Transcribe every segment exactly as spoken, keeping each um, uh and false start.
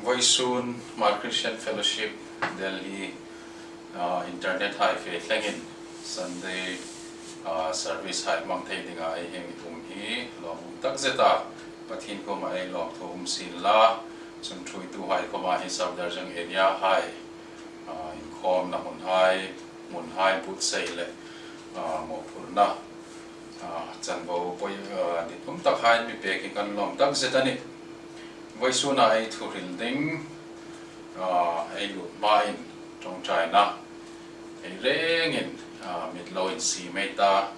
Vawisun Hmar Christian Fellowship Delhi, ah, internet hai fe thlengin Sunday, ah, service hai hmang thei dinga ei heng um hi lawmum tak zeta Pathien kuoma ei lawmthu um sien la, chun ṭhuoitu hai kuoma hi Safdarjung area hai, ah, inkhawmna hmun hai, hmun hai buotsai le, ah, mawphurna, ah, chanvo poi, ah, ditum tak hai mi pek hi kan lawm tak zet a nih. Vawisuna ei thuhril ding, ah, ei lut hmain ṭawngṭaina ei rengin, ah, mit lo insiem ei ta,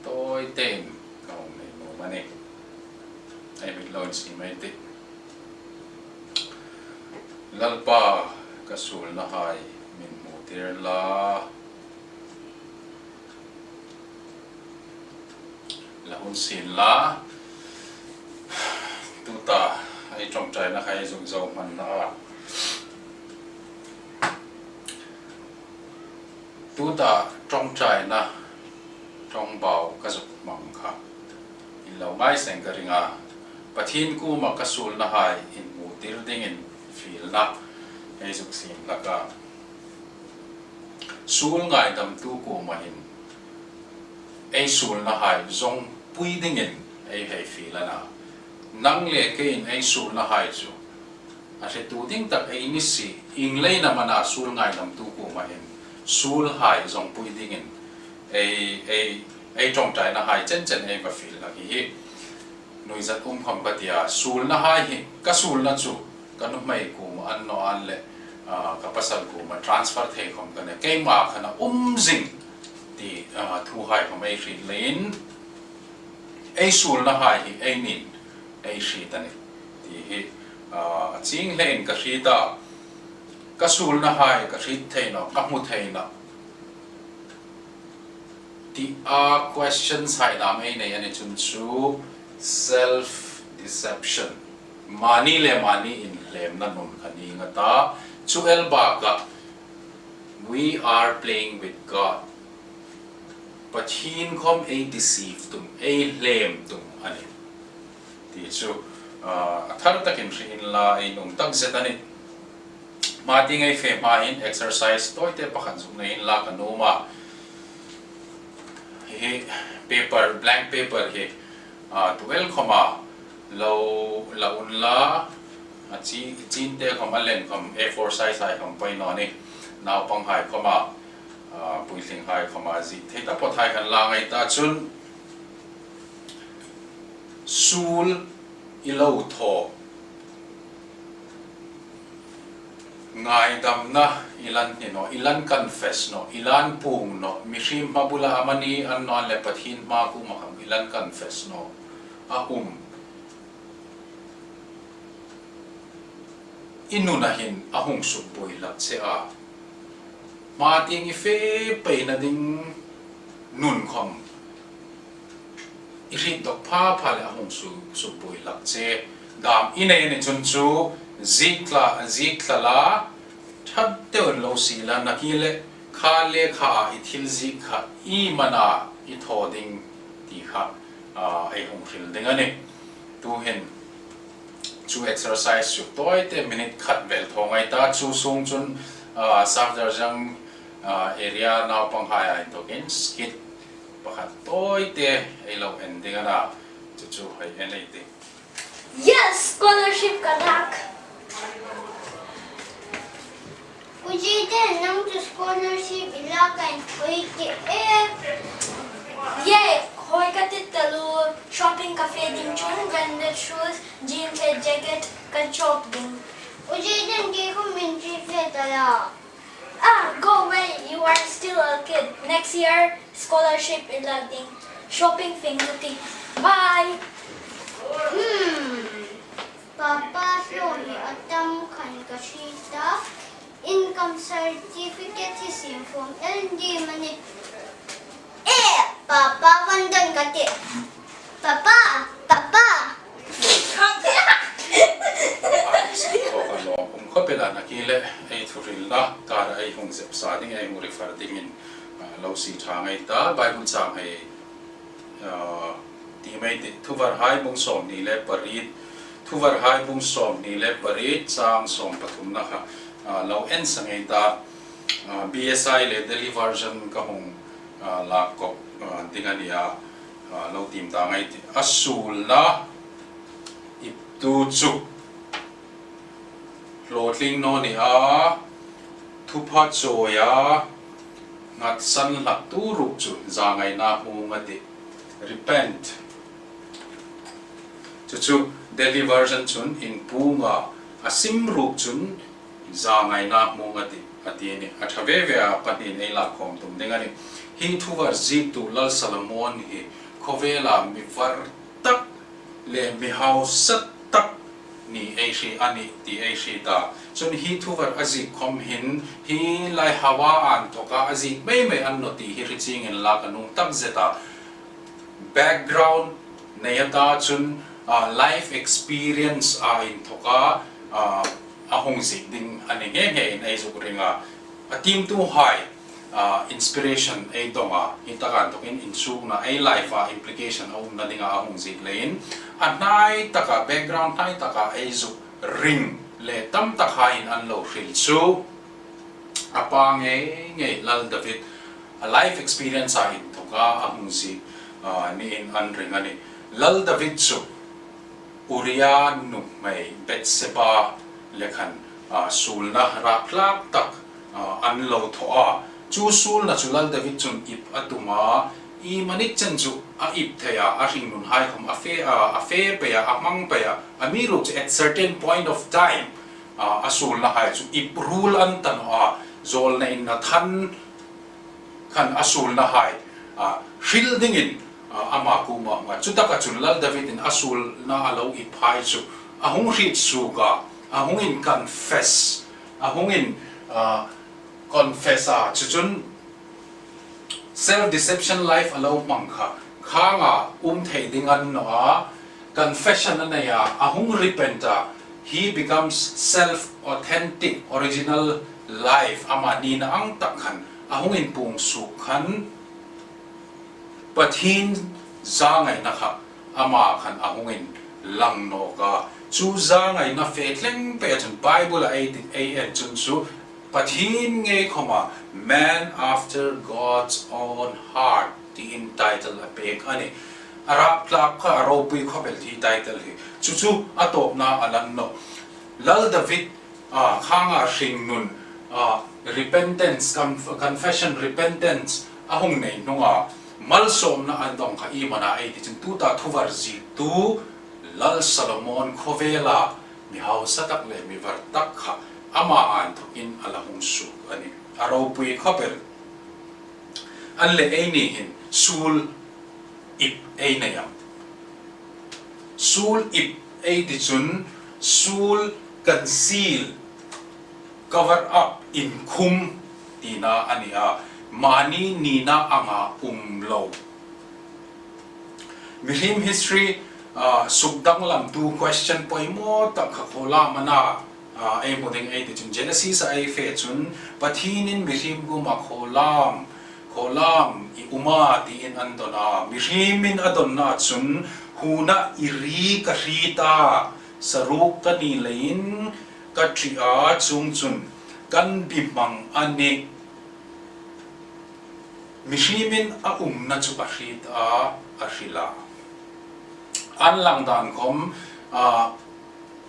tawi tein ka hung nei nuom a nih. Ei mit lo insiem ei tih. Lalpa, ka suolna hai min hmu tir la. La hun sien la. Tuta ei ṭawngṭaina hai zuk zo hmanna a. Tuta ṭawngṭaina, ṭawngbau ka zuk hmang kha inlo ngai seng ka ring a. Pathien kuoma ka suolna hai inhmu tir dingin fielna ei zuk siem hlak a. Suol ngaidamtu kuoma hin ei suolna hai zawngpui dingin ei hei fiel a na. Nang le keiin ei suolna hai chu a hretu ding tak ei ni si, ieng leiin am a na suol ngaidamtu kuoma hin suol hai zawngpui dingin ei, ei, ei ṭawngṭaina hai chen chen ei va fiel hlak hi hi. Nuizat um khawm ka ti a, suolna hai hi, ka suolna chu ka nuhmei kuoma an naw an le, ah, ka pasal kuoma transfer thei khawm ka nih. Keima khan a um zing ti, ah, thu hai khawm ei hriet leiin ei suolna hai hi eini'n ei hriet a nih ti hi, ah, a chieng hlein ka hriet a. Ka suolna hai ka hriet thei naw, ka hmu thei naw ti a questions hai dam ei nei a ni chun chu self deception, mani le mani inhlemna nun kha ni ngat a. Chu el bakah we are playing with God. Pathien khawm ei deceive tum, ei hlem tum a nih ti chu, ah, a thar takin hre inla ei nuom tak zet a nih. Hma tieng ei fe hmain exercise tawite pakhat zuk nei inla ka nuom a. Hi paper, blank paper hi, ah, tu el khawma lo la unla, a chi, chinte khawm a lengh khawm A four size hai khawm poi naw ni. Naupang hai khawma, ah, puitling hai khawma ziek thei taphawt hai kan la ngai ta chun suol i lo thaw ngaidamna i lan hni naw, i lan confess naw, i lan puong naw, mihriem hma bula amani an naw an le Pathien hma kuoma khawm i lan confess naw a um. I nuna hin a hung sukbuoi hlak che a. Hma tieng i fe peina ding nun khawm i hriet dawk pha pha le a hung su, sukbuoi hlak che. Dam i nei a ni chun chu ziek tla, ziek tla la, ṭha deuin lo sie la, nakie le kha le kha a i thil ziek kha iem a na i thaw ding ti kha, ah, ei hung hril ding a nih. Tuhin chu exercise chu tawite minute khat vel thaw ngai ta, chu sung chun, ah, Safdarjung, ah, area naupang hai a inthokin skit pakhat tawite ei lo en ding a na, chu chu hei en ei tih. Yes, scholarship ka lak. Pu Jiden, nang chu scholarship i lak a, hoi ti e. Ye, hoi ka ti taluo. Shopping ka fe ding chun branded shoes, jeans le jacket ka shop ding. Pu Jiden, kei khawm min treat fe ta la. Ah, go away. You are still a kid. Next year, scholarship i lak ding. Shopping fe ka ti. Bye. Hmm. Papa, hlawm hi a tam khan ka hriet a. Income certificate hi siem form el ding a nih. E, Papa, van don ka ti. Papa, Papa. Ai, sik thaw ka lawm um khawp el a, nakie le ei thuhrilna kara ei hung zep sa ding, ei hung refer dingin, ah, lo sie ṭha ngai ta, Bible chang hei, ah, ti mei tih, Thuvarhai bung sawmhni le pariet, Thuvarhai bung sawmhni le pariet chang sawm pathumna kha, ah, lo en sa ngei ta, ah, B S I le Delhi version ka hung, ah, lak kawp, ah, ding a nih a, ah, lo tiem ta ngei ei tih. A suolna iptu chu hlawtling naw ni a, thupha chawi a, nghatsan hlaktu ruok chu zangaina hmung a tih. Repent. Chu chu Delhi version chun inpuong a, a sim ruok chun zangaina hmung a tih, a ti a nih. A ṭha ve ve a, pahniin ei lak khawm tum ding a nih. Hi thuvar ziektu Lal Solomon hi khawvela mi var tak le mi hausa tak ni ei hriet a nih ti ei hriet a. Chun hi thuvar a ziek khawm hin hi lai hawa a inthoka a ziek mei mei a ni naw ti hi hre chiengin lak a nuom tak zet a. Background nei a ta chun, ah, life experience a inthoka, ah, a hung ziek ding a ni nghe nghein ei zuk ring a. A tiemtuhai, ah, inspiration ei dong a, hi taka inthokin inchukna ei life-a implication a umna dinga a hung ziek leiin, a hnai taka, background hnai taka ei zuk ring le tam takhaiin an lo hril chu a pa ngei ngei Lal David, a life experience a inthoka a hung ziek, ah, niin an ring a nih. Lal David chu Uriah nuhmei Bathsheba le khan, ah, suolna rapthlak tak, ah, an lo thaw a. Chu suolna chu Lal David chun ip a tum a, iemani chen chu a ip thei a, a hringnunhai khawm a fe, ah, a fe pei a, a hmang pei a, amiruokchu at certain point of time, ah, a suolnahai chu ip ruol an ta naw a, zawlna in a than khan a suolnahai, ah, hril dingin, ah, ama kuoma a hung a. Chutaka chun Lal David-in a suolna a lo iphai chu a hung hriet suok a, a hung in confess, a hung in, ah, confess a, chu chun self deception life a lo hmang kha khanga um thei ding a ni naw a, confession a nei a, a hung repent a, he becomes self authentic, original life, ama nina ang tak khan a hung inpuong suok khan Pathien zangaina kha ama khan a hung inlang nawk a. Chu zangaina fe thleng pei chun Bible-a ei ti, ei en chun chu Pathien ngei khawma, Man After God's Own Heart tiin title a pek a nih. A rapthlak kha, a ropui khawp el hi title hi. Chu chu a tawpna a la ni nawh. Lal David, ah, khanga hringnun, ah, repentance, conf-, confession, repentance a hung nei hnunga malsawmna a dong kha iem a na ei ti chun tuta thuvar ziektu Lal Solomon khawvela mi hausa tak le mi var tak kha ama a inthokin a la hung suok a nih. A ropui khawp el. An leh eini hin suol ip ei nei am? Suol ip ei ti chun suol conceal, cover up, inkhum tina a ni a. Mani nina anga um lo. Mihriem history, ah, sukdanglamtu question poimaw tak kha khawlam a na, ah, ei hmu ding ei ti chun Genesis-a ei fe chun Pathienin mihriem kuoma khawlam, khawlam i um a tiin an dawn a. Mihriemin a dawnna chun huna i ri ka hriet a, saruok ka ni leiin ka ṭi a, chuongchun kan bihmang a nih. Mihriemin a umna chu a hriet a, a hril a. An lang dan khawm, ah,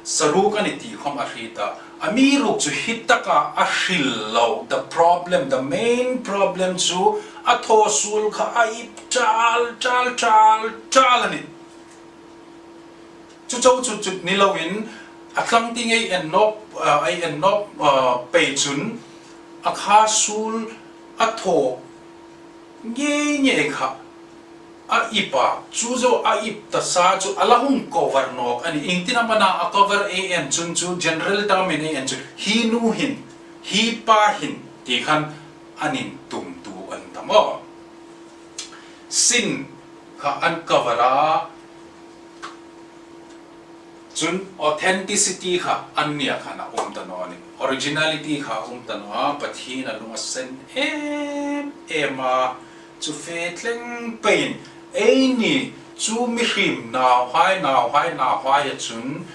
saruok a ni ti khawm a hriet a. Amiruokchu hi taka a hril lo, the problem, the main problem chu a thaw suol kha a ip ṭal, ṭal, ṭal, ṭal a nih. Chu chau chu chu ni loin a tlang tieng ei en nawk, ah, ei en nawk, ah, pei chun a kha suol a thaw ngei ngei kha a ip a, chu zo a ip ta sa chu a la hung cover nawk a nih. Iengtin am a na a cover ei en chun chu general term-in ei en chun hi nu hin, hi pa hin ti khan an intumtu an ta maw. Sin kha an cover a, chun authenticity kha annia khan a um ta naw a nih. Originality kha a um ta naw a, Pathien a lung a sen em em a, chu fe thleng peiin eini chu mihriem nauhai, nauhai, nauhai a chun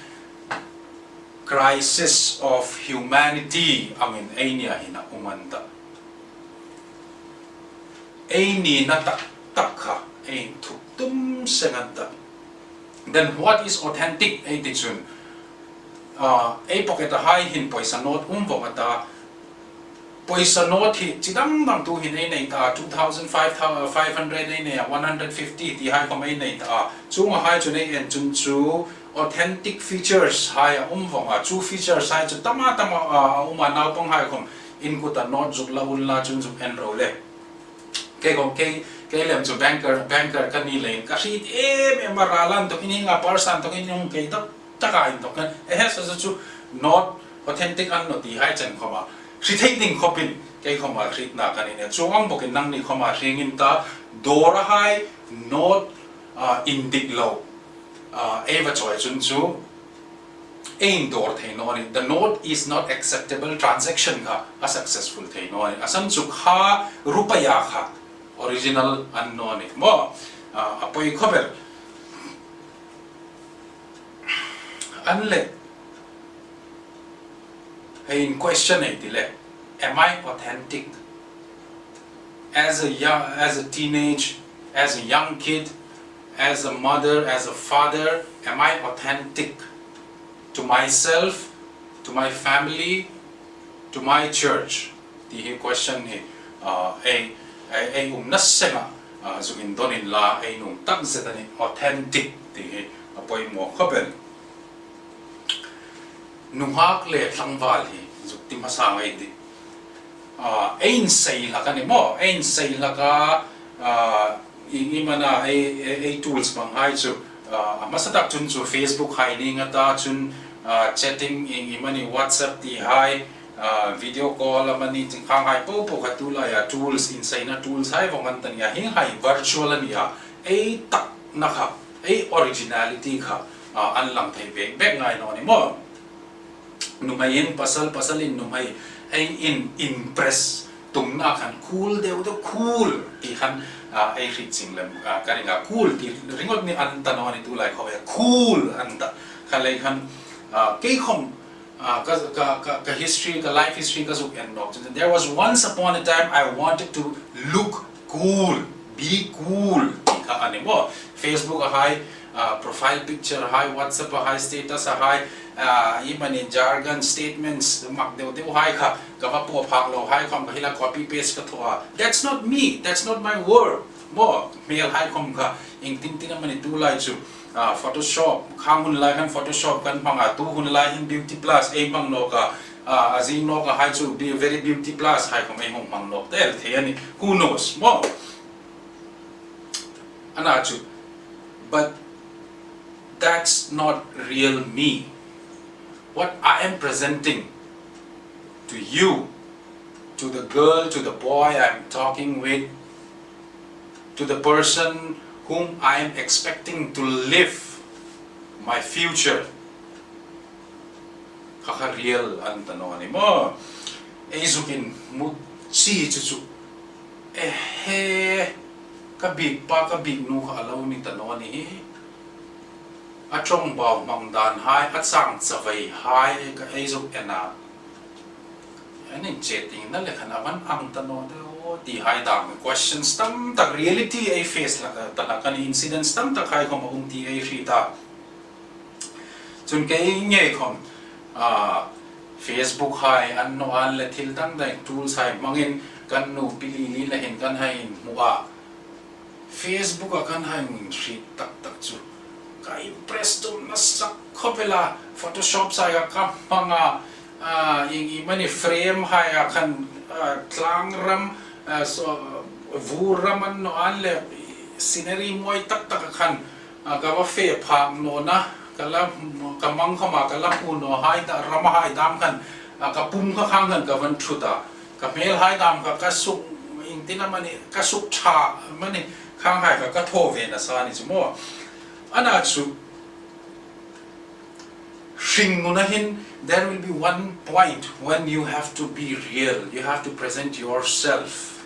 crisis of humanity angin ei nia hin a um an ta. Ei nina tak tak kha ei inthuk tum seng an ta. Then what is authentic ei ti chun, ah, ei pocket-a hai hin pawisa note um vawng a ta. Pawisa note hi chi dang dang tu hin ei nei ta, two thousand, five thousand, five hundred ei nei a, one hundred fifty ti hai khom ei nei ta. Chuong a hai chun ei en chun chu authentic features hai a um vawng a. Chu features hai chu tam a tam a, a um a, naupang hai khom in kuta note zuk la unla chun zuk en ro le. Kei khom kei, kei lem chu banker, banker ka ni leiin ka hriet em em a, ra lan tawk in, hieng a purse an tawk in, hung kei tak tak a inthok khan, ehe, saw saw chu note authentic an naw ti hai chen khom a hre thei ding khawpin kei khom a hrietna ka ni a. Chuong ang bawkin nangni khom a hre ning ta, dawra hai note, ah, indik lo, ah, ei va chawi chun chu ei indawr thei naw ni. The note is not acceptable transaction kha a successful thei naw ni. A san chu kha rupeia kha original an naw ni maw. Ah, a poi khawp el. An le, hei in question ei ti le, am I authentic? As a young, as a teenage, as a young kid, as a mother, as a father, am I authentic to myself, to my family, to my church? Ti hi question hi, ah, ei, ei, ei umna senga, ah, zuk indon inla, ei nuom tak zet a nih, authentic ti hi a poimaw khawp el. Nunghak le tlangval hi zuk ti hmasa ngei ei tih. Ah, ei insei hlak a ni maw, ei insei hlak a, ah, ieng iemani ei, ei, ei tools hmang hai chu, ah, a hmasa tak chun chu Facebook hai ni nga ta chun, ah, chatting ieng iemani WhatsApp ti hai, ah, video call amanih ti khang hai po po kha tu laia tools, inseina tools hai vawng an ta nih a, hieng hai virtual a nih a, ei takna kha, ei originality kha, ah, an lang thei bek bek ngai naw ni maw. Nuhmeiin pasal, pasalin nuhmei, ei in impress tumna khan cool deu deu, cool ti khan, ah, ei hriet chieng lem, ah, ka ring a, cool ti ringawt ni an ta naw ni, tu lai khawm ei cool an ta. Kha lei khan, ah, kei khom, ah, ka, ka, ka, ka history, ka life history ka zuk en nawk chun, there was once upon a time I wanted to look cool, be cool ti kha a ni maw. Facebook-a hai, ah, profile picture hai, WhatsApp-a hai, status-a hai, ah, iemani jargon, statements mak deu deu hai kha ka va pawm phak lo hai khom ka hla copy paste ka thaw a. That's not me, that's not my work maw. Hmel hai khom kha ieng tin tin amani tu lai chu, ah, Photoshop, khang hun lai khan Photoshop kan hmang a, tu hun lai hin Beauty Plus ei hmang nawk a, ah, a zing nawk a hai chu be very Beauty Plus hai khom ei hung hmang nawk tel thei a nih. Who knows maw? Ana chu. But that's not real me. What I am presenting to you, to the girl, to the boy I'm talking with, to the person whom I am expecting to live my future, kha kha real an ta naw ni maw. Ei zuk inhmu chi chu chu, ehe, ka biekpa, ka bieknu kha a lo ni ta naw ni hi. A ṭawngbau hmang dan hai, a chang chavei hai, ka ei zuk en a. An inche ting na le khan a van ang ta naw de aw, ti hai dam, questions tam tak, reality ei face hlak ta hlak a nih, incidents tam tak hai khom a um ti ei hriet a. Chun kei ngei khom, ah, Facebook hai an naw an le thil dang dang tools hai hmangin kan nu Pi Lili le hin kan hai inhmu a. Facebook-a kan hai inhriet tak tak chu ka impress tum nasa khawp el a, Photoshop-a hai ka hmang a, ah, ieng iemani frame hai a khan, ah, tlang ram, ah, so, vur ram an naw an le scenery mawi tak tak a khan, ah, ka va fe phak nawna, ka la, ka mang khawma ka la hmu naw hai ta, ram hai dam khan, ah, ka pum kha khang khan ka van thut a. Ka hmel hai dam kha ka suk, ieng tin amani, ka suk ṭha amani, khang hai kha ka thaw ve nasa ni chu maw. Ana chu, hringnuna hin, there will be one point when you have to be real, you have to present yourself.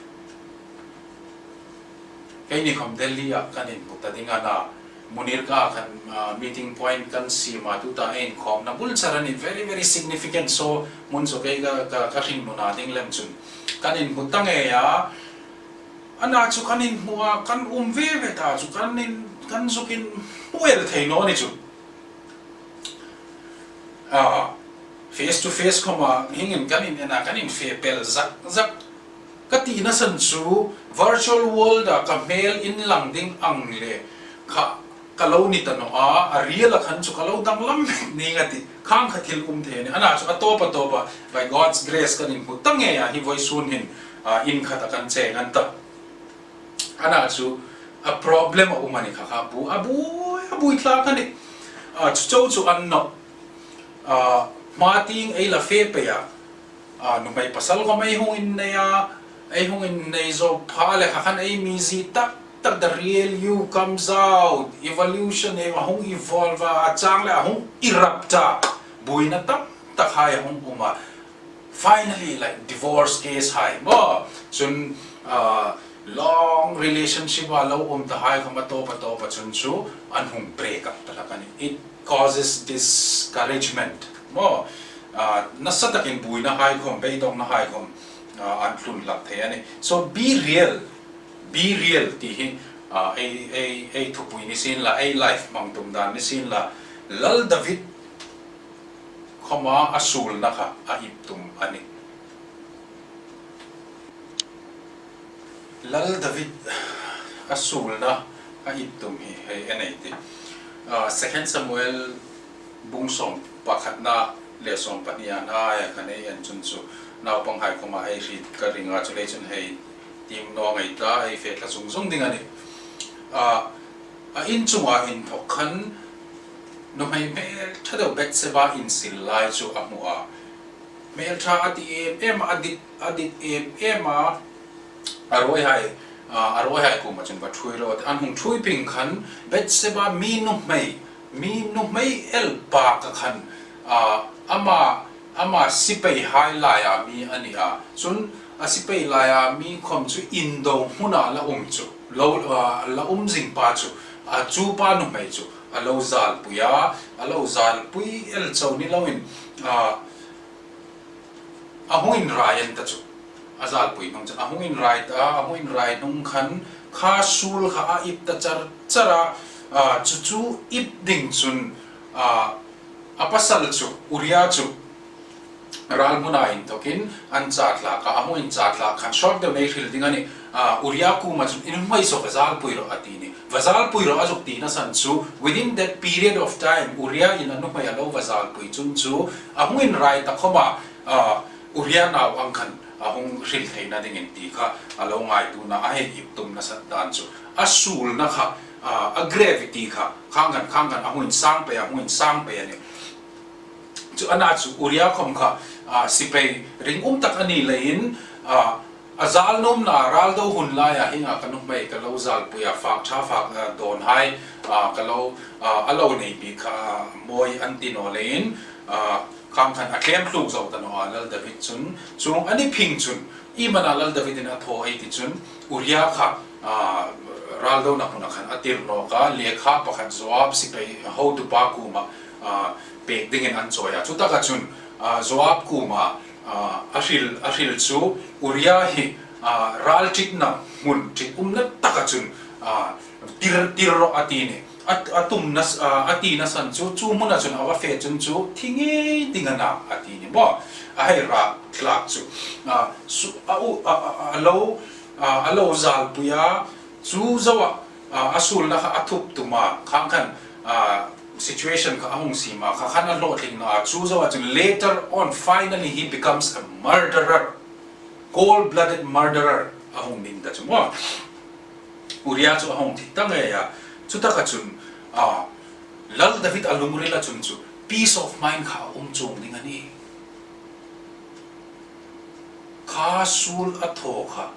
Keini khom Delhi-a kan inhmu ta ding a na, Munirka khan, ah, meeting point kan siem a, tuta inkhawmna bul char a nih, very, very significant. So, hmun chu kei ka, ka, ka hringnuna ding lem chun kan inhmu ta ngei a. Ana chu kan inhmu a, kan um ve ve ta chu kan in, kan zuk inhmu el thei naw ni chu. Ah, face to face khawma hieng hin kan in en a, kan infe pel zak zak. Ka tina san chu virtual world-a ka hmel inlang ding ang le kha ka lo ni ta naw a, a real-a khan chu ka lo danglam ning a tih. Khang kha thil um thei a nih. Ana chu a tawp a tawp a, by God's grace kan inhmu ta ngei a, hi vawisun hin, ah, in khata kan cheng an ta. Ana chu a problem a um a ni kha kha bu, a bui, a bui tlak a nih. Ah, chu chau chu a ni nawh. Ah, hma tieng ei la fe pei a. Ah, nuhmei pasal khawm ei hung innei a, ei hung innei zo pha le kha khan ei mizie tak tak, the real you comes out, evolution, ei a hung evolve a, a chang le a hung erupt a, buoina tam tak hai a hung um a. Finally, like, divorce case hai maw, chun, ah, long relationship-a lo um ta hai khawm a tawp a tawp a chun chu an hung break up ta hlak a nih. It causes discouragement maw. Ah, nasa takin buoina hai khawm, beidongna hai khawm, ah, an tlun hlak thei a nih. So be real, be real ti hi, ah, ei, ei, ei thupui ni sien la, ei life hmang tum dan ni sien la, Lal David khawma a suolna kha a ip tum a nih. Lal David a suolna a ip tum hi hei a nei tih. Ah, Second Samuel bung sawm pakhatna le sawm pahniha a khan ei en chun chu naupang hai khawma ei hriet ka ring a, chuleiin chun hei tiem naw ngei ta, ei fe thla zung zung ding a nih. Ah, a in chunga inthawk khan nuhmei hmelṭha deu Bathsheba insil lai chu a hmu a. Hmelṭha a ti em em a, a dit, a dit em em a. A ruoi hai, ah, a ruoi hai kuoma chun va ṭhuoi rawh. An hung ṭhuoi ping khan Bathsheba mi nuhmei, mi nuhmei el pa kha khan, ah, ama, ama sipai hai laia mi a ni a. Chun a sipai laia mi khawm chu indo hmuna la um chu, lo, ah, la um zing pa chu, a chu pa nuhmei chu a lo zalpui a, a lo zalpui el chau ni loin, ah, a hung inrai an ta chu. A zalpui hnung chun a hung inrai ta, a hung inrai hnung khan kha suol kha a ip ta char char a, ah, chu chu ip ding chun, ah, a pasal chu, Uria chu, ral hmuna inthawkin an cha thlak a, a hung incha thlak khan short deu nei hril ding a nih. Ah, Uria kuoma chun, "I nuhmei saw va zalpui rawh," a ti a nih. "Va zalpui rawh," a zuk tina san chu, within that period of time, Uria in a nuhmei a lo va zalpui chun chu, a hung inrai ta khawma, ah, Uria nau ang khan a hung hril theina dingin ti kha a lo ngaituona a hei ip tum nasat dan chu. A suolna kha, ah, a gravity kha, khang khan, khang khan a hung insang pei, a hung insang pei a nih. Chu ana chu Uria khawm kha, ah, sipai ringum tak a ni leiin, ah, a zal nuomna ral do hun laia hienga ka nuhmei ka lo zalpui a, fak ṭha fak, ah, dawn hai, ah, ka lo, ah, a lo nei bik kha, ah, mawi an ti naw leiin, ah, khang khan a tlem tluk zo ta naw a, Lal David chun. Chuong a ni phing chun, iem a na Lal David in a thaw ei ti chun, Uria kha, ah, ral dona hmuna khan a tir nawk a, lekha pakhat Joab sipai hotupa kuoma, ah, pek dingin an chawi a. Chutaka chun, ah, Joab kuoma, ah, a hril, a hril chu Uria hi, ah, ral ṭitna hmun ṭitumna taka chun, ah, tir, tir rawh a ti a nih. A, a tumna s-, ah, a tina san chu, chu hmuna chun a va fe chun chu thi ngei ding a na a ti a nih maw. A hei rak tlak chu. Ah, su-, a u-, a, a, a lo, ah, a lo zalpui a, chu zoa, ah, a suolna kha a thup tum a, khang khan, ah, situation kha a hung siem a, kha khan a hlawtlingna a, chu zoa chun later on, finally he becomes a murderer, cold-blooded murderer a hung ni ta chu maw. Uria chu a hung thi ta ngei a, chutaka chun, ah, Lal David a lungrila chun chu peace of mind kha a um chuong ding a nih. Kha suol a thaw kha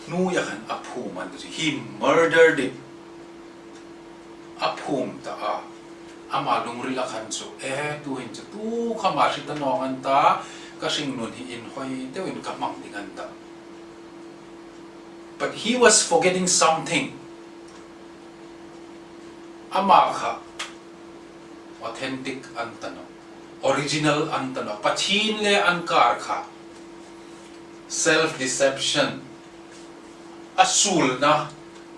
hnuoia khan a phum an ti chu, he murdered it. A phum ta a. Ama lungrila khan chu, e, tuhin chu, tu khama hre ta naw ang an ta, ka hringnun hi inhawi deuin ka hmang ding an ta. But he was forgetting something. Ama kha authentic an ta nawh, original an ta nawh, Pathien le an kar kha. Self deception, a suolna,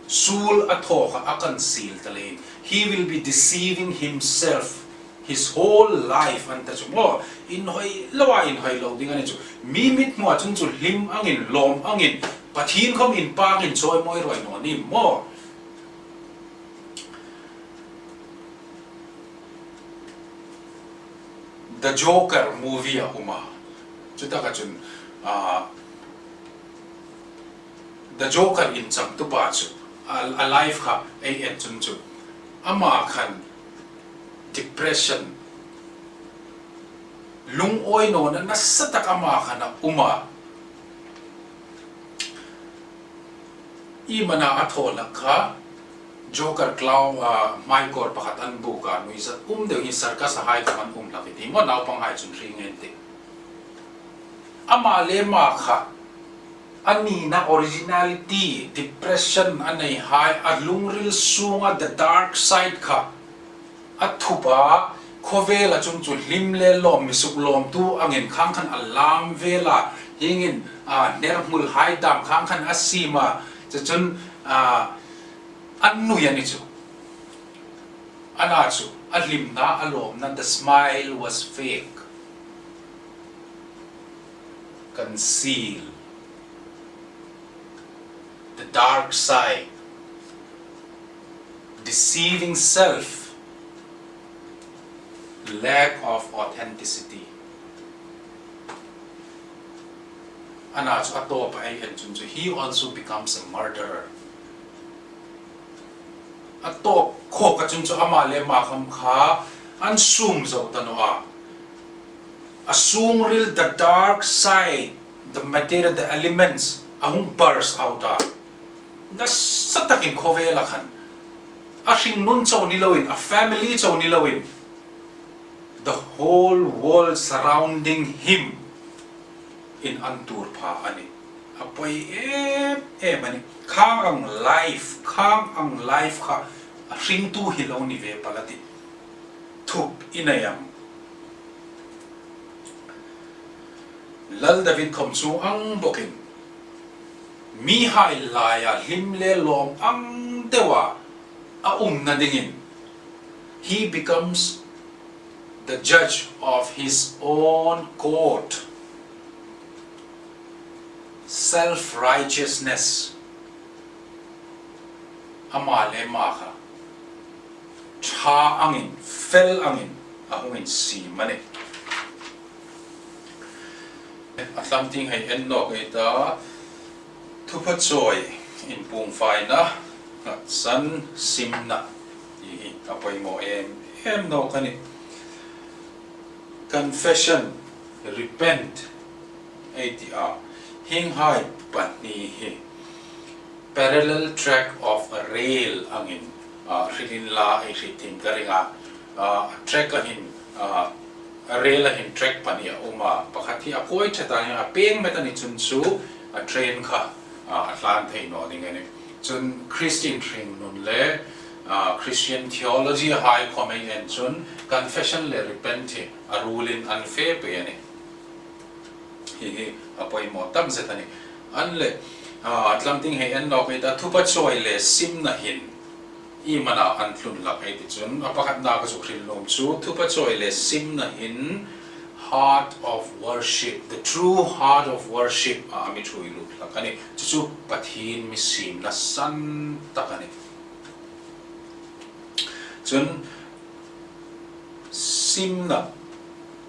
suol a thaw kha a kan siel ta leiin, he will be deceiving himself his whole life an ta chu maw. Inhawi loa inhawi lo ding a ni chu. Mi mithmua chun chu hlim angin, lawm angin, Pathien khom inpâkin chawimawi ruoi naw ni maw. The Joker movie a um a. Chutaka chun, ah, The Joker inchangtupa chu, a, a life kha ei en chun chu, ama khan depression, lungawi nawna nasa tak ama khan a um a. Iem a na a thaw hlak kha, Joker clown, ah, hmaikawr pakhat an buk a, nuizat um deu hi circus-a hai khom an um hlak i ti maw, naupanghai chun hre ngei an tih. Ama le ama kha, a nina originality, depression a neihai, a lungril sunga the dark side kha a thup a, khawvela chun chu hlim le lawm, mi suklawmtu angin khang khan a lam vel a, hieng hin, ah, hnerhmul hai dam khang khan a siem a, chu chun, ah, a nui a ni chu. A na chu, a hlimna, a lawmna, the smile was fake. Conceal. The dark side. Deceiving self. Lack of authenticity. A na chu a tawpa ei en chun chu, he also becomes a murderer. A tawp khawka chun chu ama le ama khom kha an sum zo ta nawh a. A sungril, the dark side, the material, the elements, a hung burst out a. Nasa takin khawvela khan, a hringnun chau ni loin, a family chau ni loin, the whole world surrounding him in an tuor pha a nih. A poi em em a nih. Khang ang life, khang ang life kha a hringtu hi lo ni ve pal a tih. Thup i nei am? Lal David khom chuong ang bawkin, mihai laia hlim le lawm ang deua a umna dingin, he becomes the judge of his own court. Self-righteousness. Ama le ama kha ṭha angin, fel angin a hung insiem a nih. A tlang tieng hei en nawk ei ta, thupha chawi, inpuongfaina, nghatsan simna, ti hi a poimaw em em nawk a nih. Confession, repent, ei ti a, hienghai pahni hi parallel track of a rail angin, ah, hril inla ei hriet thiem ka ring a, ah, track a hin, ah, a rail a hin track pahni a um a, pakhat hi a kawi ṭhat a, a peng met a ni chun chu a train kha, ah, a hlan thei naw ding a nih. Chun Christian hringnun le, ah, Christian theology hai khom ei en chun confession le repent hi a ruolin an fe pei a nih. Hi hi a poimaw tam zet a nih. An le, ah, a tlang tieng hei en nawk ei ta, thupha chawi le simna hin iem a na an tlun hlak ei ti chun, a pakhatna ka zuk hril nuom chu, thupha chawi le simna hin heart of worship, the true heart of worship a mi ṭhuoi lut hlak a nih. Chu chu Pathien mi siemna san tak a nih. Chun simna,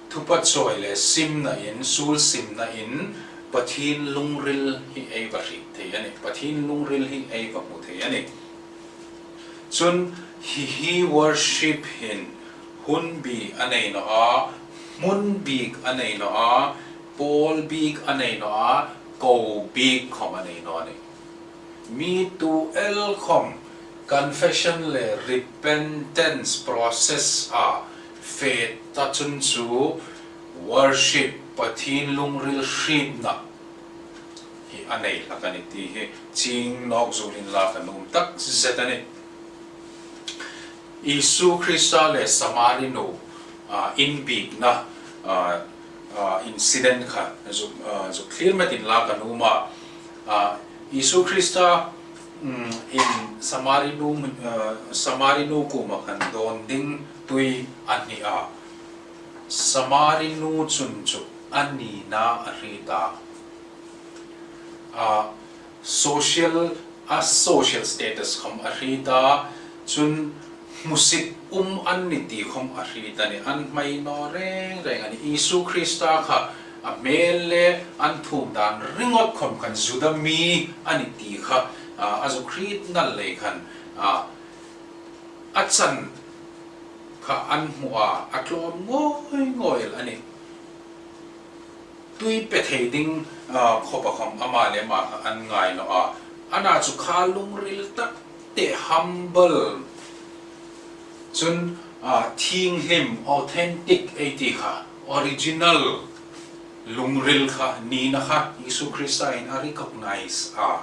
thupha chawi le simna in, suol simna in Pathien lungril hi ei va hriet thei a nih, Pathien lungril hi ei va hmu thei a nih. Chun hi hi worship hin hun bik a nei naw a, hmun bik a nei naw a, pawl bik a nei naw a, ko bik khom a nei naw a nih. Mi tu el khom confession le repentance process a fe ta chun chu worship, Pathien lungril hrietna hi a nei hlak a nih ti hi chieng nawk zuol inla ka nuom tak zet a nih. Isu Krista le Samari nu, ah, inbikna, ah, ah, incident kha zuk, ah, zuk thlir metin la ka nuom a. Ah, Isu Krista, mm, in Samari nu, ah, Samari nu kuoma khan dawn ding tui a hni a. Samari nu chun chu a nina a hriet a. A social, a social status khom a hriet a, chun hmusit um an ni ti khom a hriet a nih. An hmai naw reng reng a nih. Isu Krista kha a hmel le an thum dan ringawt khom khan Juda mi a ni ti kha, a, a zuk hriet nal lei khan, a, a chan kha an hmu a, a tlawm ngawi ngawi el a nih. Tui pe thei ding, ah, khawpa khom ama le ama kha an ngai naw a. Ana chu kha lungril tak te, humble. Chun, ah, thienghlim, authentic ei ti kha, original lungril kha, nina kha Isu Krista in a recognize a,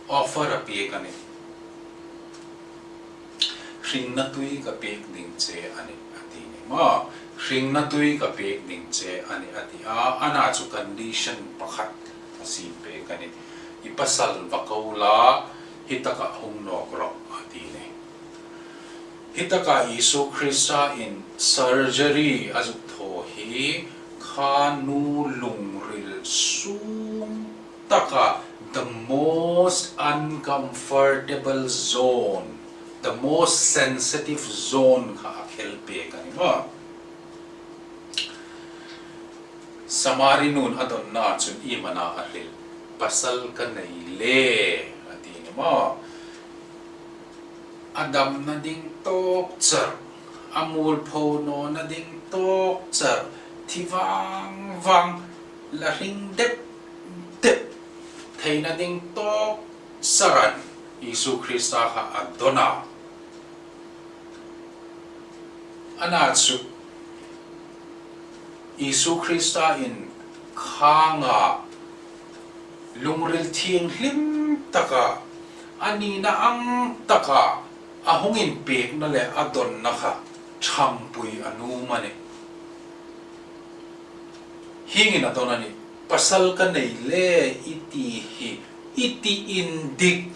offer a pek a nih. Hringna tui ka pek ding che a nih, a ti ni maw. Hringna tui ka pek ding che a nih, a ti a. Ana chu condition pakhat a siem pek a nih. I pasal va ko la, hi taka hung nawk rawh, a ti ni. Hi taka Isu Krista in surgery a zuk thaw hi kha nu lungril sung taka the most uncomfortable zone, the most sensitive zone kha a khel pek a ni maw. Samari nun a dawnna chun iem a na a hril? Pasal ka nei le, a ti ni maw. A damna ding tawk char, a mualpho nawna ding tawk char, thi vang vang, la hring dep dep theina ding tawk charan Isu Krista kha a dawn a. Ana chu Isu Krista in khanga lungril thienghlim taka, a nina ang taka a hung inpekna le a dawnna kha ṭhangpui a nuom a nih. Hieng hin a dawn a nih, pasal ka nei le i ti hi, i ti indik.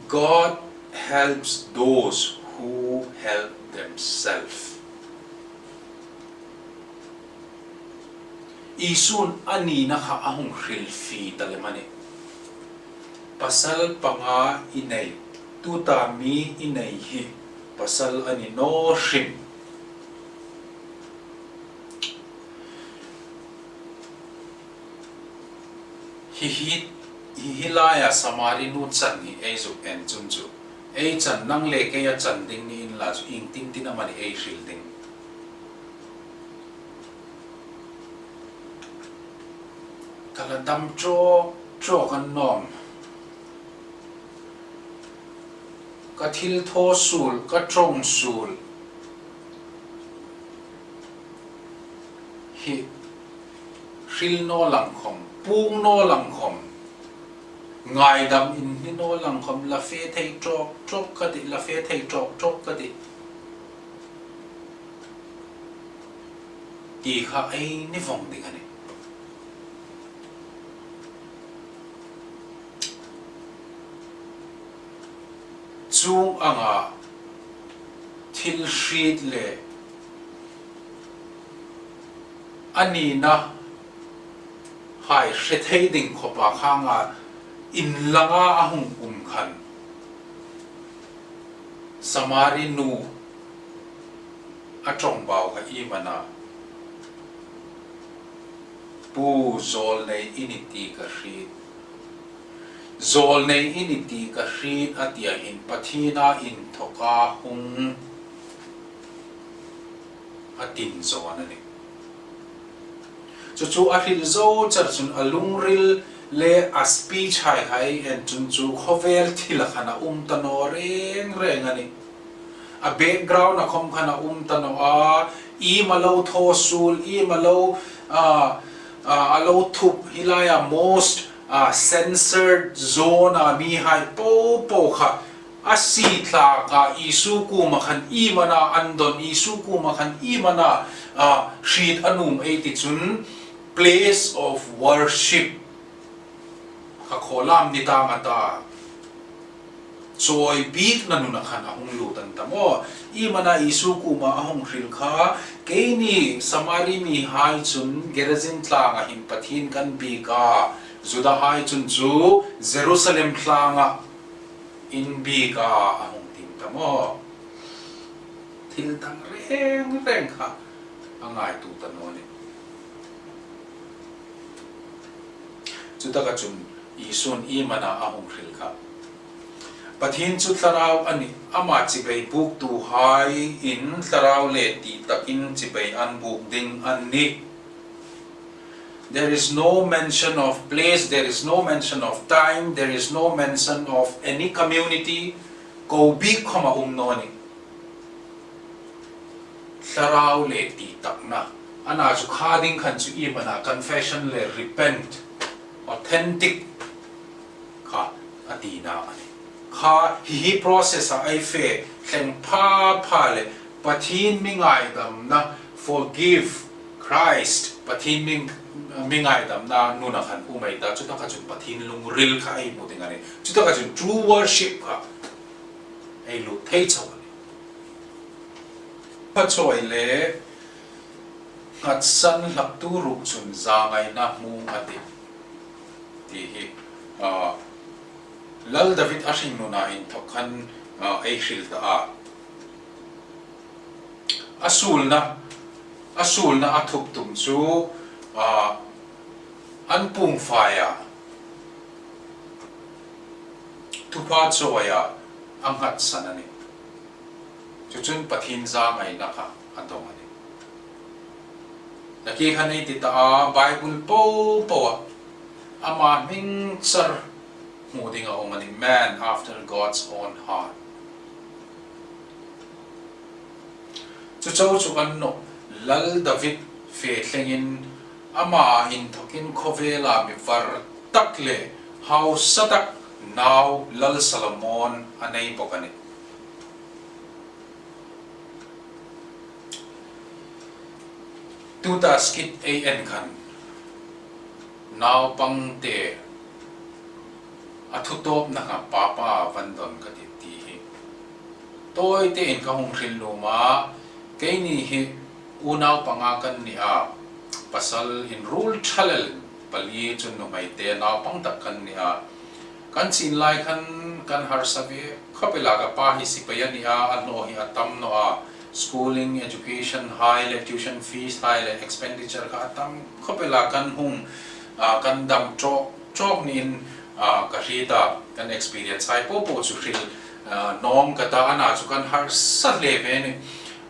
God helps those who help themselves. Isun a nina kha a hung hrilfie ta lem a nih. Pasal panga i nei, tuta mi i nei hi pasal a ni naw hrim. Hi hi, hi hi laia Samari nu chan hi ei zuk en chun chu, ei chan, nang le kei a chan ding ni inla chu iengtin tin amanih ei hril ding. Ka la dam ṭawk ṭawk annawm. Ka thil thaw suol, ka ṭawng suol hi hril naw lang khom, puong naw lang khom, ngaidam inhni naw lang khom, la fe thei ṭawk ṭawk ka tih, la fe thei ṭawk ṭawk ka tih. Ti kha ei ni vong ding a nih. Chuong anga thil hriet le a nina hai hre thei ding khawpa khanga inlanga a hung um khan Samari nu a ṭawngbau kha iem a na? Pu, zawlnei i ni ti ka hriet. Zawlnei i ni ti ka hriet a tia hin Pathiena inthawka hung a tin zawn a nih. Chu chu a hril zo char chun a lungril le a speech hai hai en chun chu khawvel thila khan a um ta naw reng reng a nih. A background a khom khan a um ta naw a, iem a lo thaw suol, iem a lo, a, a, a lo thup, hi laia most, a censored zone-a mihai popo kha a sie tlâka Isu kuoma khan iem a na an don, Isu kuoma khan iem a na, a, hriet a nuom ei ti chun place of worship kha khawlam ni tâng a ta. Chawi bikna nuna khan a hung lut an ta maw. Iem a na Isu kuoma a hung hril kha, keini Samari mihai chun Gerizim tlânga hin Pathien kan biek a, Judahai chun chu Jerusalem tlânga in biek a, a hung ti ta maw. Thil dang reng reng kha a ngaituo ta naw nih. Chutaka chun Isun iem a na a hung hril kha, Pathien chu thlarau a nih, ama chibai buktuhaiin thlarau le tih takin chibai an buk ding an nih. There is no mention of place, there is no mention of time, there is no mention of any community. Ko bik khawm a um naw nih. Thlarau le tih takna. A na chu kha ding khan chu iem a na confession le repent, authentic kha a tina a nih. Kha hi hi process-a ei fe thleng pha pha le Pathien mi ngaidamna, forgive, Christ, Pathien mi, mi ngaidamna nuna khan um ei ta, chutaka chun Pathien lungril kha ei hmu ding a nih. Chutaka chun true worship kha ei lut thei chau a nih. Pha chawi le nghatsan hlaktu ruok chun zangaina hmu a tih ti hi, a, Lal David a hringnuna inthawk khan, a, ei hril ta a. A suolna, a suolna a thup tum chu, a, an pungfaia thupha chawia a nghatsan a nih. Chu chun Pathien zangaina kha a dawng a nih. Nakie khan ei ti ta a, Bible popoa ama hming char hmu ding a um a nih, man after God's own heart. Chu chau chu kan nawh, Lal David fe thlengin ama inthawkin khawvela mi var tak le hausa tak nau Lal Solomon a nei bawk a nih. Tuta skit ei en khan, naupangte a thutawpna kha papa van don ka tih ti hi tawite in ka hung hril nuom a, keini hi unau panga kan ni a, pasal inruol ṭha lem pali chun nuhmeite naupang tak kan ni a. Kan chin lai khan kan harsa ve khawp el a, ka pa hi sipai a ni a, a hnawt hi a tam naw a, schooling, education hai le tuition fees hai le expenditure kha a tam khawp el a, kan hung, a, kan dam ṭawk ṭawk niin, a, ka hriet a, kan experience hai popo chu hril, a, nawng ka ta, a na chu kan harsa hle ve a nih.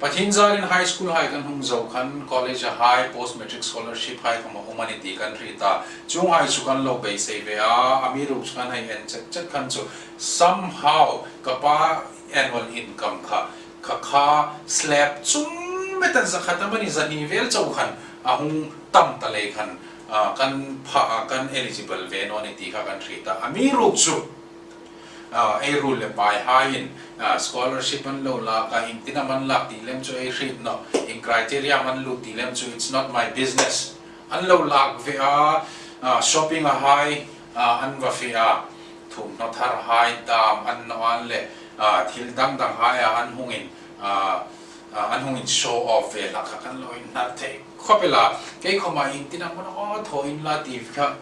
Pathien zârin high school hai kan hung zo khan, college-a hai, post matric scholarship hai khawm a um a nih ti kan hriet a. Chuonghai chu kan lo beisei ve a, amiruokchu kan hei en chet chet khan chu somehow ka pa annual income kha, kha kha slab chung metan za khat amanih za hni vel chau khan a hung tam ta lei khan, a, kan pha a, kan eligible ve naw ni ti kha kan hriet a. Amiruokchu, a, ei ruol le pai haiin, a, scholarship an lo lak a, iengtin am an lak ti lem chu ei hriet nawh, ieng criteria am an lut ti lem chu, it's not my business. An lo lak ve a, a, shopping-a hai, a, an va fe a, thumhnaw thar hai dam an naw an le, a, thil dang dang haia an hung in, a, a, an hung in show off ve hlak kha kan lo inhnar thei khawp el a, kei khawma iengtin am aw thaw inla ti kha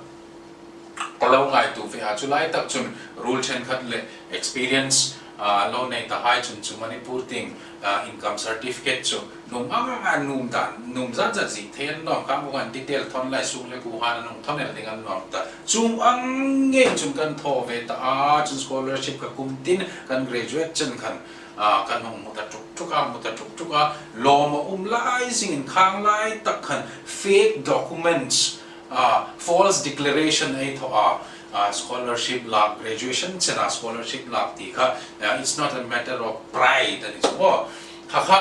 ka lo ngaituo ve a, chu lai tak chun ruol ṭhenkhat le experience, a, lo nei ta hai chun chu Manipur tieng, a, income certificate chu nuom ang ang a, nuom dan, nuom zat zat zie thei an nawm kha, an detail thawn lai suk le kuohan an hung thawn el ding an nawm ta. Chuong ang ngei chun kan thaw ve ta a, chun scholarship kha kum tin kan graduate chen khan, a, kan hung hmu ta tuk tuk a, hmu ta tuk tuk a, lawm a um lai zingin khang lai tak khan fake documents, a, false declaration ei thaw a, a, scholarship lak, graduation chena scholarship lak ti kha, a, it's not a matter of pride a ni chu maw. Kha kha,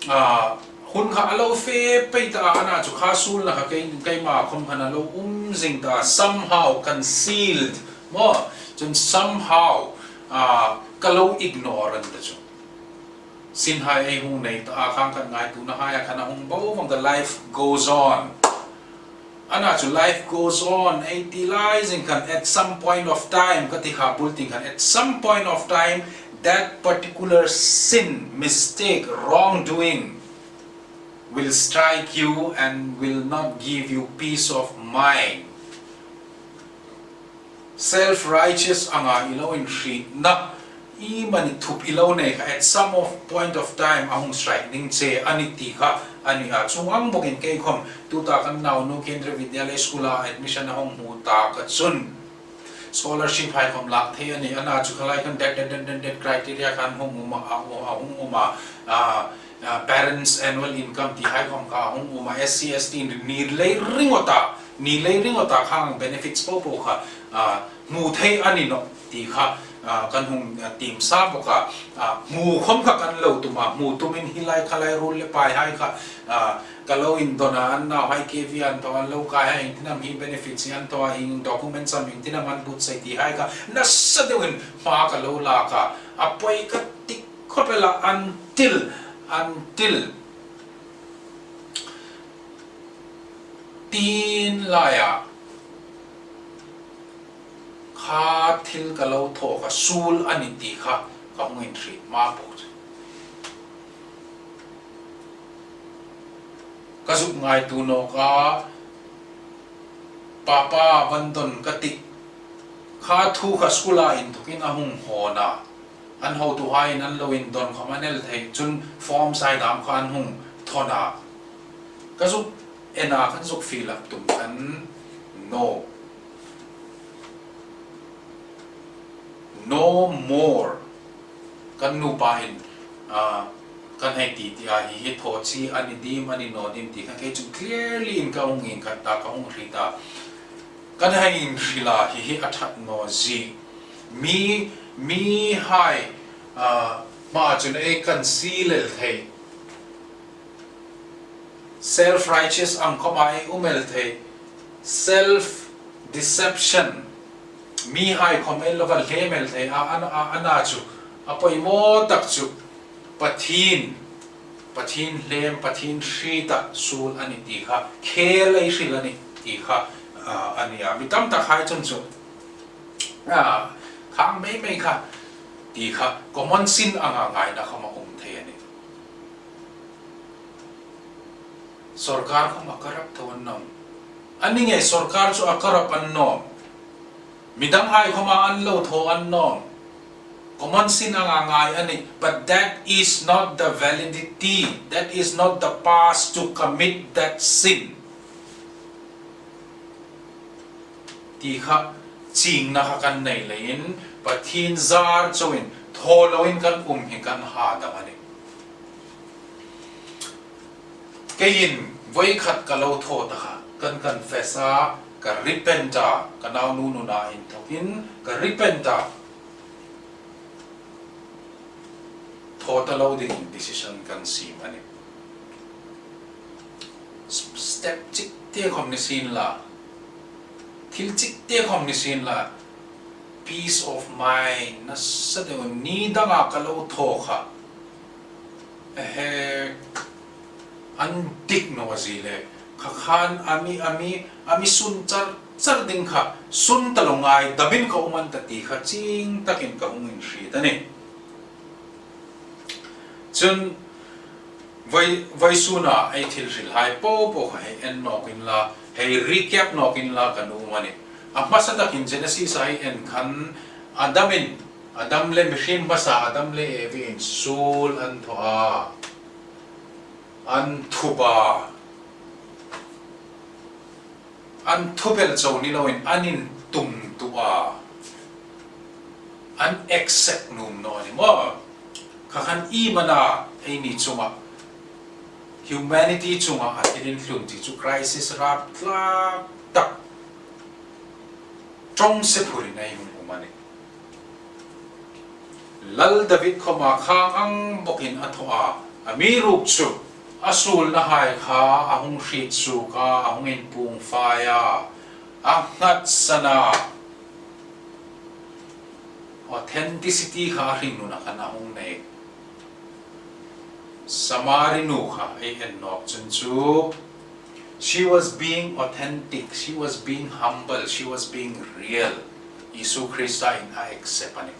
a, Hun kha a lo fe pei ta a, ana chu kha suolna kha kei, keima khom khan a lo um zing ta, somehow concealed maw. Chun somehow, ah, ka lo ignore an ta chu. Sin hai ei hung nei ta a, khang khan ngaituona hai a khan a hung bo vong, the life goes on. Ana chu life goes on ei ti lai zing khan, at some point of time, ka ti kha bul ting khan, at some point of time, that particular sin, mistake, wrongdoing will strike you and will not give you peace of mind. Self-righteous anga i lo inhrietna, i mani thup i lo nei kha, at some of point of time a hung strike ding che a nih ti kha a ni a. Chuong ang bawkin kei khom tuta kan naunu Kendriya Vidyalaya School-a admission a hung hmu ta ka chun, scholarship hai khom lak thei a nih, ana chu kha lai khan det, det, det, det, det criteria khan hung um a, a, a hung um a, a, a, parents annual income ti hai khom kha hung um a, S C, S T ni lei ringawta, ni lei ringawta khang benefits po po kha, a, hmu thei a ni nawh ti kha, a, kan hung, a, tiem sa bawk a, a, hmu khom kha kan lo tum a, hmu tumin hi lai kha lai ruol le pai hai kha, a, ka lo indon a, an nauhai K V an thaw an lo kai hai, iengtin am hi benefits hi an thaw a, ieng documents am iengtin am an buotsai ti hai kha nasa deuin hma ka lo lak a, a poi ka ti khop el a, until, until tin laia kha thil ka lo thaw kha suol a nih ti kha ka hung inhriet hma bawk chu. Ka zuk ngaituo nawk a, Papa, van don ka tih. Kha thu kha school-a inthokin a hung hawn a. An hotuhaiin an lo indon khom an el thei chun form sai dam kha an hung thawn a. Ka zuk en a, kan zuk fill up tum khan, no. No more. Kan nupa hin, ah, kan hei ti ti a, hi hi thaw chi a ni dim, a ni naw dim ti kha kei chu clearly-in ka hung inkhat ta, ka hung hriet ta. Kan hei inhril a, hi hi a ṭhat naw zie. Mi, mihai, ah, hma chun ei conceal el thei. Self-righteous ang khom ei um el thei. Self-deception. Mihai khom ei lo va hlem el thei a, a, a, ana chu a poimaw tak chu Pathien, Pathien hlem, Pathien hrieta suol a nih ti kha, khel ei hril a nih ti kha, ah, a nih a. Mi tam tak hai chun chu, ah, khang mei mei kha ti kha common sin anga ngaina khom a um thei a nih. Sorkar khom a corrupt tho an nawm. A ni ngei, sorkar chu a corrupt an nawm. Midang hai khom a an lo thaw an nawm. Common sin anga ngai a nih, but that is not the validity, that is not the pass to commit that sin. Ti kha chiengna kha kan nei leiin, Pathien zar chauin thaw loin kan um hi kan hadam a nih. Keiin voi khat ka lo thaw ta kha, kan confess a, ka repent a, ka naunu nuna inthokin ka repent a. Thaw ta lo dingin decision kan siem a nih. Step chik te khom ni sien la, thil chik te khom ni sien la, peace of mind nasa deu, ni danga ka lo thaw kha, ehe, an dik naw a zie le, kha khan a mi, a mi, a mi sun char char ding kha, sun ta lo, ngaidamin ka um an ta ti kha chieng takin ka hung inhriet a nih. Chun voi, voisuna ei thil hril hai po po kha hei en nawk inla, hei recap nawk inla ka nuom a nih. A hmasa takin Genesis-a ei en khan Adamin, Adam le mihriem hmasa, Adam le Evi-in suol an thaw a, an thup a, an thup el chau ni loin an intum tup a, an accept nuom naw a ni maw. Kha khan i mana eini chunga, humanity chunga a thil inhlun ti chu crisis rap tlak tak, ṭawngse phurin ei hung um a nih. Lal David khoma khang ang bawkin a thaw a, amiruokchu A suolnahai kha a hung hriet suok a, a hung inpuong fai a, a nghatsan a. Authenticity kha a hringnuna khan a hung nei. Samari nu kha ei en nawk chun chu, she was being authentic, she was being humble, she was being real. Isu Krista in a accept a nih.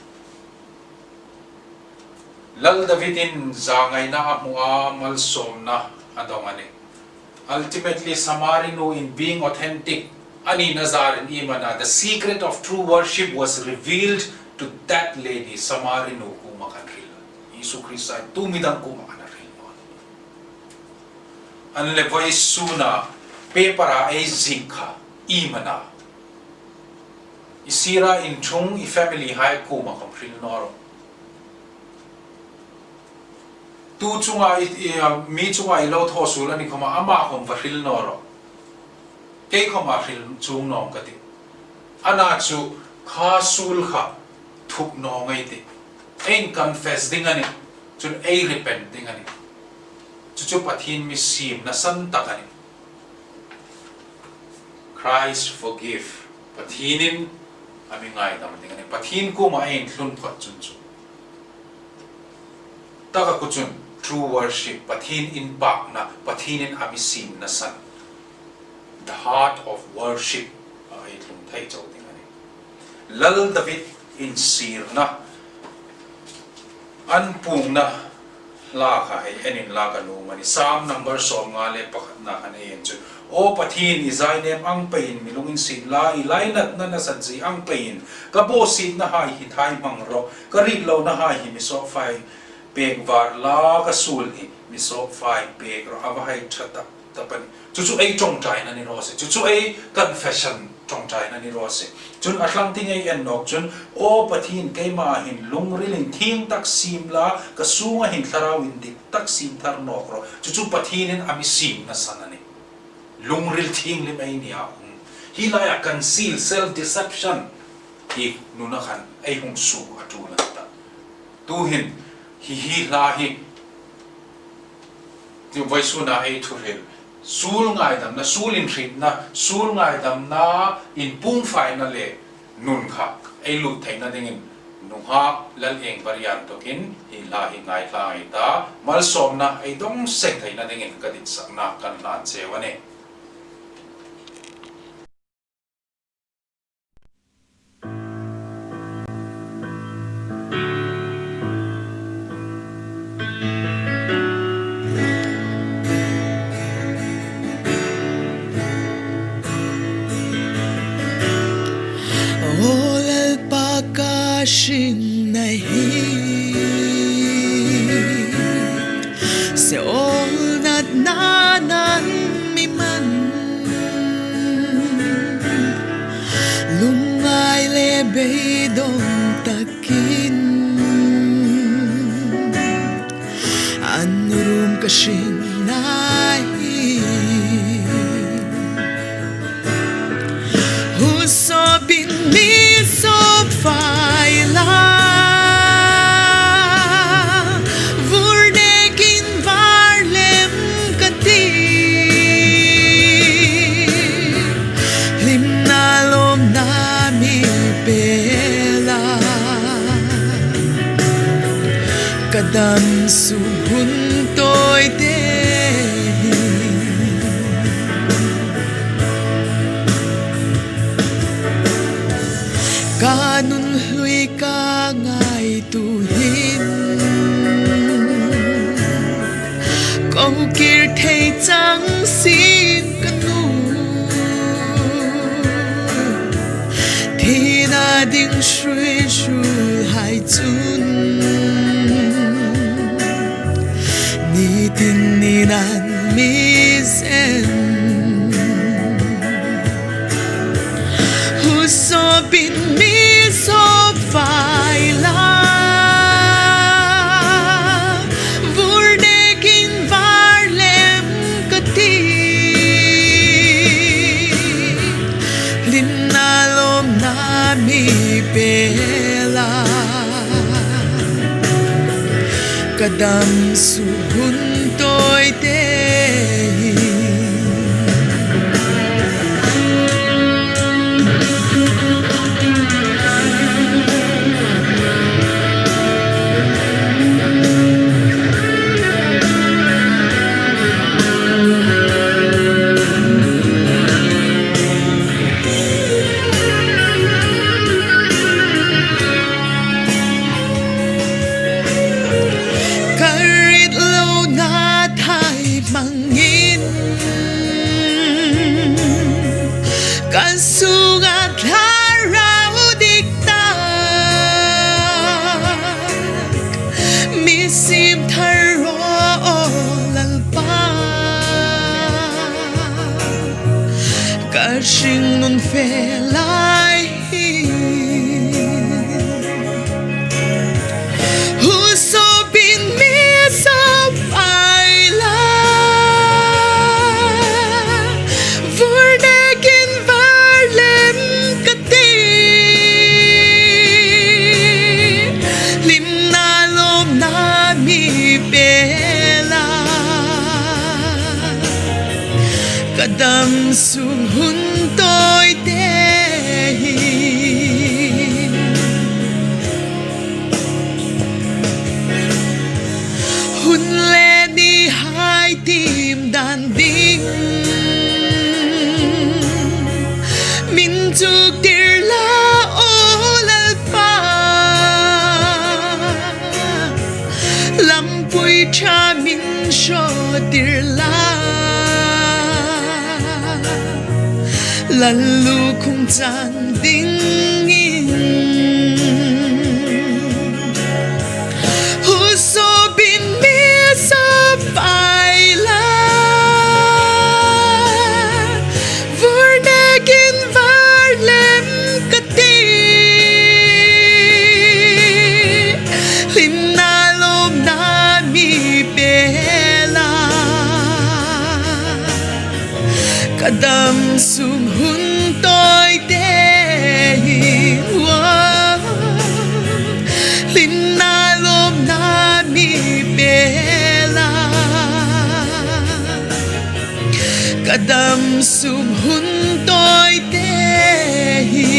Lal David in zangaina a hmu a, malsawmna a dong a nih. Ultimately, Samari nu in being authentic a nina zarin, iem a na, the secret of true worship was revealed to that lady. Samari nu kuoma khan a hril. Isu Krista tu mi dang kuoma khan a hril nawh. Annawleh vawisuna paper-a ei ziek kha, iem a na, i sira inṭhung, i family hai kuoma khom hril naw ro. Tu chunga i, i, a, mi chunga i lo thaw suol a ni khoma, ama khom va hril naw ro. Kei khoma hril chuong nawng ka tih. A na chu kha suol kha thuk nawng ei tih. Ei confess ding a nih. Chun ei repent ding a nih. Chu chu Pathien mi siemna san tak a nih. Christ forgive. Pathienin a mi ngaidam ding a nih. Pathien kuoma ei inthlun phot chun chu. Taka ku chun true worship, Pathien inpakna, Pathienin a mi siemna san. The heart of worship a ei tlung thei chau ding a nih. Lal David insirna, an puongna hla kha hei en inla ka nuom a nih. Sam number sawmnga le pakhatna khan ei en chun, Aw Pathien, i zainem ang peiin mi lunginsiet la, i lainatna nasatzie ang peiin ka bawsietnahai hi thaihmang rawh, ka ritlonahai hi mi sawpfai pek var la, ka suol hi mi sawpfai pek rawh, a va hai ṭha tak tak a nih. Chu chu ei ṭawngṭaina ni raw se. Chu chu ei confession ṭawngṭaina ni raw se. Chun a tlang tieng ei en nawk chun, Aw Pathien, keima hin lungril inthieng tak siem la, ka sunga hin thlarau indik tak siem thar nawk rawh. Chu chu Pathienin a mi siemna san a nih. Lungril thienghlim ei nia um. Hi laia conceal, self deception hi nuna khan ei hung suok a tul a ni ta. Tuhin hi hi hla hi ti vawisuna ei thuhril, suol ngaidamna, suol inhrietna, suol ngaidamna inpuongfaina le nun kha ei lut theina dingin nunghak Lal Engbarian tokin hi hla hi ngaithla ei ta, malsawmna ei dong seng theina dingin ka ditsakna kan hlan cheu a nih. Aw Lalpa, ka hringna hi Seol natna nan mi man, lungngai le beidong takin an rum ka hringna hi. Husawpin mi sawpfai la, vur nekin var lem ka tih. Hlimna lawmna mi pe la, ka dam suk hun tawi te hi. Ka nun hlui ka ngaituo hin, ko kir thei chang sien ka nuom. Thina ding hrui hrui hai chun, nitin ni nan mi sem. Husawpin mi sawpfai la, vur nekin var lem ka tih. Hlimna lawmna mi pe la, ka dam suk hun tawi te hringnun fe lai hi. Huso bin mi sap ai la, vur nekin var lem ka ti. Hlimna lawmna mi pe la, ka dam sung hun tawi te hi. Hun le ni hai tim dan ding min chuk tir la, o Lalpa. Lampui ṭha min hraw tir la, Lallukhum chan dingin. Huso bin mi sap ai la, vur nekin var lem ka ti. Hlimna lawmna mi pe la, ka dam sung hun tawi te hi. Hlimna lawmna mi pe la, ka dam sung hun tawi te hi.